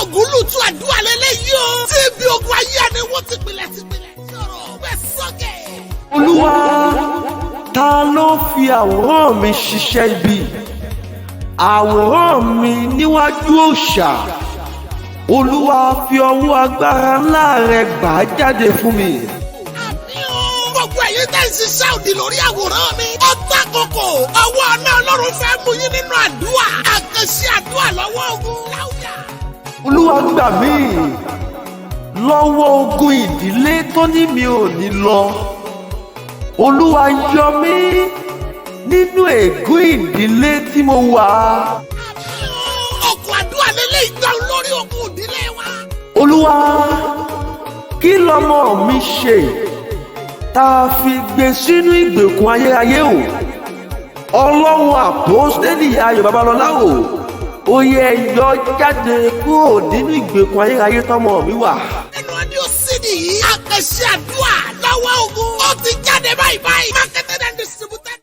Ògúnlùtù àdúrà lélẹ́yìí o. Tí ibi ogun ayé ẹni wọ́n ti pilẹ̀ ti pilẹ̀. Sọ̀rọ̀ gbẹ sókè. Olúwa, ta ló fi àwòrán mi ṣiṣẹ́ ibi, àwòrán mi níwájú òòṣà? Olúwa, fi ọwọ́ agbára ńlá rẹ gbà á jáde fún mi. Àmín o. Gbogbo ẹ̀yin tẹ́ ń ṣiṣẹ́ òdì lórí àwòrán mi. Ó ta kòkò. Ọwọ́ náà Ọlọ́run fẹ́ mú yín nínú àdúrà. Àkànṣe àdúrà lọ́wọ́ ogun. Láwùjá. Olúwa, gbà mí lọ́wọ́ ogun ìdílé tó ní mi ò ní lọ. Olúwa, yọ mí nínú ègún ìdílé tí mo wà. Àmín o. Ọkọ̀ àdúrà lélẹ̀ ìgbà lórí ogun ìdílé wa. Olúwa, kí lọmọ mi ṣe tá a fi gbé sínú ìgbèkùn ayérayé o? Ọlọ́run Àpọ́stélì Ayọ̀ Babalọ́lá o, ó yẹ yọ jáde kúrò nínú ìgbèkùn ayérayé tọmọ mi wà. Nínú audio CD yìí. Àkànṣe àdúrà lọ́wọ́ ogun. Ó ti jáde báyìí báyìí. Marketed and distributed.